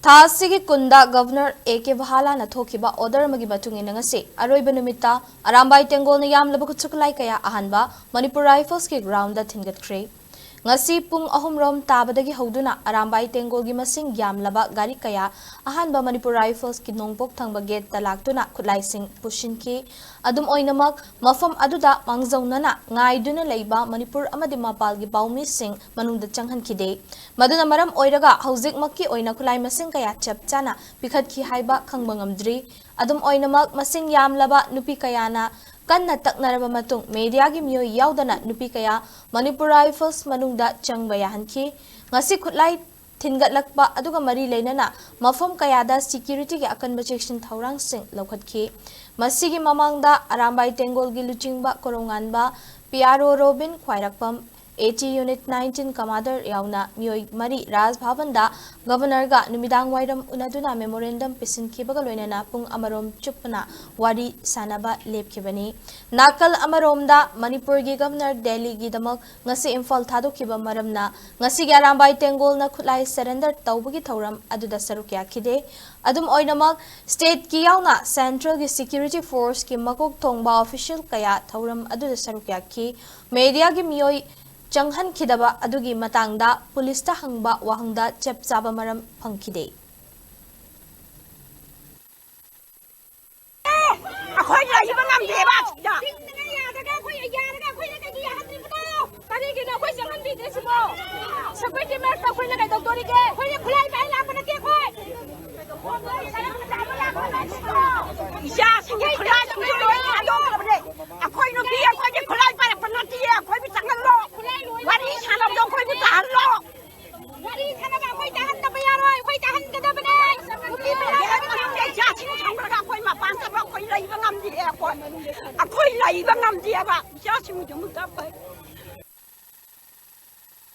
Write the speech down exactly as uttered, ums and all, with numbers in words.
ꯊꯥ ꯑꯁꯤꯒꯤ ꯀꯨꯟꯗ ꯒꯚꯔꯅꯔ ꯑꯦ ꯀꯦ ꯕꯍꯥꯂꯥꯅ ꯊꯣꯛꯈꯤꯕ ꯑꯣꯔꯗꯔ ꯑꯃꯒꯤ ꯃꯇꯨꯡ ꯏꯟꯅ ꯉꯁꯤ ꯑꯔꯣꯏꯕ ꯅꯨꯃꯤꯠꯇ ꯑꯔꯥꯝꯕꯥꯏ ꯇꯦꯡꯒꯣꯜꯅ ꯌꯥꯝꯂꯕ ꯈꯨꯠꯁꯨ ꯈꯨꯠꯂꯥꯏ ꯀꯌꯥ ꯑꯍꯥꯟꯕ ꯃꯅꯤꯄꯨꯔ ꯔꯥꯏꯐꯜꯁꯀꯤ ꯒ꯭ꯔꯥꯎꯟꯗ ꯊꯤꯟꯒꯠꯈ꯭ꯔꯦ꯫ ꯉꯁꯤ ꯄꯨꯡ ꯑꯍꯨꯝ ꯔꯣꯝ ꯇꯥꯕꯗꯒꯤ ꯍꯧꯗꯨꯅ ꯑꯔꯥꯝꯕꯥꯏ ꯇꯦꯡꯒꯣꯜꯒꯤ ꯃꯁꯤꯡ ꯌꯥꯝꯂꯕ ꯒꯥꯔꯤ ꯀꯌꯥ ꯑꯍꯥꯟꯕ ꯃꯅꯤꯄꯨꯔ ꯔꯥꯏꯐꯜꯁꯀꯤ ꯅꯣꯡꯄꯣꯛ ꯊꯪꯕ ꯒꯦꯠꯇ ꯂꯥꯛꯇꯨꯅ ꯈꯨꯠꯂꯥꯏꯁꯤꯡ ꯄꯨꯁꯤꯟꯈꯤ꯫ ꯑꯗꯨꯝ ꯑꯣꯏꯅꯃꯛ, ꯃꯐꯝ ꯑꯗꯨꯗ ꯃꯥꯡꯖꯧꯅꯅ ꯉꯥꯏꯗꯨꯅ ꯂꯩꯕ ꯃꯅꯤꯄꯨꯔ ꯑꯃꯗꯤ ꯃꯄꯥꯜꯒꯤ ꯄꯥꯎꯃꯤꯁꯤꯡ ꯃꯅꯨꯡꯗ ꯆꯪꯍꯟꯈꯤꯗꯦ꯫ ꯃꯗꯨꯅ ꯃꯔꯝ ꯑꯣꯏꯔꯒ ꯍꯧꯖꯤꯛꯃꯛꯀꯤ ꯑꯣꯏꯅ ꯈꯨꯠꯂꯥꯏ ꯃꯁꯤꯡ ꯀꯌꯥ ꯆꯞ ꯆꯥꯅ ꯄꯤꯈꯠꯈꯤ ꯍꯥꯏꯕ ꯈꯪꯕ ꯉꯝꯗ꯭ꯔꯤ꯫ ꯑꯗꯨꯝ ꯑꯣꯏꯅꯃꯛ, ꯃꯁꯤꯡ ꯌꯥꯝꯂꯕ ꯅꯨꯄꯤ ꯀꯌꯥꯅ ꯀꯟꯅ ꯇꯛꯅꯔꯕ ꯃꯇꯨꯡ ꯃꯦꯗꯤꯌꯥꯒꯤ ꯃꯤꯑꯣꯏ ꯌꯥꯎꯗꯅ ꯅꯨꯄꯤ ꯀꯌꯥ ꯃꯅꯤꯄꯨꯔ ꯔꯥꯏꯐꯜꯁ ꯃꯅꯨꯡꯗ ꯆꯪꯕ ꯌꯥꯍꯟꯈꯤ꯫ ꯉꯁꯤ ꯈꯨꯠꯂꯥꯏ ꯊꯤꯟꯒꯠꯂꯛꯄ ꯑꯗꯨꯒ ꯃꯔꯤ ꯂꯩꯅꯅ ꯃꯐꯝ ꯀꯌꯥꯗ ꯁꯦꯀ꯭ꯌꯨꯔꯤꯇꯤꯒꯤ ꯑꯀꯟꯕ ꯆꯦꯛꯁꯤꯟ ꯊꯧꯔꯥꯡꯁꯤꯡ ꯂꯧꯈꯠꯈꯤ꯫ ꯃꯁꯤꯒꯤ ꯃꯃꯥꯡꯗ ꯑꯔꯥꯝꯕꯥꯏ ꯇꯦꯡꯒꯣꯜꯒꯤ ꯂꯨꯆꯤꯡꯕ ꯀꯣꯔꯧꯉꯥꯟꯕ, ꯄꯤ ꯑꯥꯔ ꯑꯣ ꯔꯣꯕꯤꯟ ꯈ꯭ꯋꯥꯏꯔꯥꯛꯄꯝ, A T unit nineteen commander ꯌꯥꯎꯅ ꯃꯤꯑꯣꯏ ꯃꯔꯤ ꯔꯥꯖ ꯚꯕꯟꯗ ꯒꯚꯔꯅꯔꯒ ꯅꯨꯃꯤꯗꯥꯡ ꯋꯥꯏꯔꯝ ꯎꯅꯗꯨꯅ ꯃꯦꯃꯣꯔꯦꯟꯗꯝ ꯄꯤꯁꯤꯟꯈꯤꯕꯒ ꯂꯣꯏꯅꯅ ꯄꯨꯡ ꯑꯃꯔꯣꯝ ꯆꯨꯞꯄꯅ ꯋꯥꯔꯤ ꯁꯥꯅꯕ ꯂꯦꯞꯈꯤꯕꯅꯤ꯫ ꯅꯥꯀꯜ ꯑꯃꯔꯣꯝꯗ ꯃꯅꯤꯄꯨꯔꯒꯤ ꯒꯚꯔꯅꯔ ꯗꯦꯜꯂꯤꯒꯤꯗꯃꯛ ꯉꯁꯤ ꯏꯝꯐꯥꯜ ꯊꯥꯗꯣꯛꯈꯤꯕ ꯃꯔꯝꯅ ꯉꯁꯤꯒꯤ ꯑꯔꯥꯝꯕꯥꯏ ꯇꯦꯡꯒꯣꯜꯅ ꯈꯨꯠꯂꯥꯏ ꯁꯔꯦꯟꯗꯔ ꯇꯧꯕꯒꯤ ꯊꯧꯔꯝ ꯑꯗꯨꯗ ꯁꯔꯨꯛ ꯌꯥꯈꯤꯗꯦ꯫ ꯑꯗꯨꯝ ꯑꯣꯏꯅꯃꯛ, ꯁ꯭ꯇꯦꯠꯀꯤ ꯌꯥꯎꯅ ꯁꯦꯟꯇ꯭ꯔꯦꯜꯒꯤ ꯁꯦꯀ꯭ꯌꯨꯔꯤꯇꯤ ꯐꯣꯔꯁꯀꯤ ꯃꯀꯣꯛ ꯊꯣꯡꯕ ꯑꯣꯐꯤꯁꯤꯌꯦꯜ ꯀꯌꯥ ꯊꯧꯔꯝ ꯑꯗꯨꯗ ꯁꯔꯨꯛ ꯌꯥꯈꯤ꯫ ꯃꯦꯗꯤꯌꯥꯒꯤ ꯃꯤꯑꯣꯏ ꯆꯪꯍꯟꯈꯤꯗꯕ ꯑꯗꯨꯒꯤ ꯃꯇꯥꯡꯗ ꯄꯨꯂꯤꯁꯇ ꯍꯪꯕ ꯋꯥꯍꯪꯗ ꯆꯞ ꯆꯥꯕ ꯃꯔꯝ ꯐꯪꯈꯤꯗꯦ꯫ ꯑꯩꯈꯣꯏ ꯂꯩꯕ ꯉꯝꯗꯦꯕ ꯑꯁꯤꯗ꯫ ꯌꯥꯗ꯭ꯔꯒ ꯑꯩꯈꯣꯏ, ꯌꯥꯔꯒ ꯑꯩꯈꯣꯏꯅ ꯀꯩꯒꯤ ꯌꯥꯍꯟꯗ꯭ꯔꯤꯕꯅꯣ? ꯀꯔꯤꯒꯤꯅꯣ ꯑꯩꯈꯣꯏ ꯆꯪꯍꯟꯕꯤꯗ꯭ꯔꯤꯁꯤꯕꯣ? ꯁꯦꯀ꯭ꯌꯨꯔꯤꯇꯤ ꯃꯔꯛꯇ ꯑꯩꯈꯣꯏꯅ ꯀꯩꯗꯧꯗꯣꯔꯤꯒꯦ? ꯑꯩꯈꯣꯏꯅ ꯈꯨꯠꯂꯥꯏ ꯄꯥꯏ ꯂꯥꯛꯄ ꯅꯠꯇꯦ ꯑꯩꯈꯣꯏ꯫ ꯏꯆꯥꯁꯤꯡꯒꯤ ꯈꯨꯠꯂꯥꯏꯁꯤꯡꯗꯣ ꯂꯣꯏ ꯊꯥꯗꯣꯛꯈ꯭ꯔꯕꯅꯦ꯫ ꯑꯩꯈꯣꯏ ꯅꯨꯄꯤ ꯑꯩꯈꯣꯏꯒꯤ ꯈꯨꯠꯂꯥꯏ ꯄꯥꯏꯔꯛꯄ ꯅꯠꯇꯦ, ꯑꯩꯈꯣꯏꯕꯨ ꯆꯪꯍꯜꯂꯣ꯫ ꯋꯥꯔꯤ ꯁꯥꯟꯅꯕꯗꯣ ꯑꯩꯈꯣꯏꯕꯨ ꯇꯥꯍꯜꯂꯣ꯫ ꯋꯥꯔꯤ ꯁꯥꯟꯅꯕ ꯑꯩꯈꯣꯏ ꯇꯥꯍꯟꯗꯕ ꯌꯥꯔꯣꯏ, ꯑꯩꯈꯣꯏ ꯇꯥꯍꯟꯒꯗꯕꯅꯦ꯫ ꯅꯨꯄꯤ ꯃꯌꯥꯝ ꯃꯅꯨꯡꯗ ꯏꯆꯥꯁꯤꯡ ꯊꯝꯈ꯭ꯔꯒ ꯑꯩꯈꯣꯏ ꯃꯄꯥꯟ ꯊꯣꯛꯄ ꯑꯩꯈꯣꯏ ꯂꯩꯕ ꯉꯝꯗꯦ, ꯑꯩꯈꯣꯏ, ꯑꯩꯈꯣꯏ ꯂꯩꯕ ꯉꯝꯗꯦꯕ ꯏꯆꯥꯁꯤꯡꯗꯨꯃꯛꯇ ꯑꯩꯈꯣꯏ꯫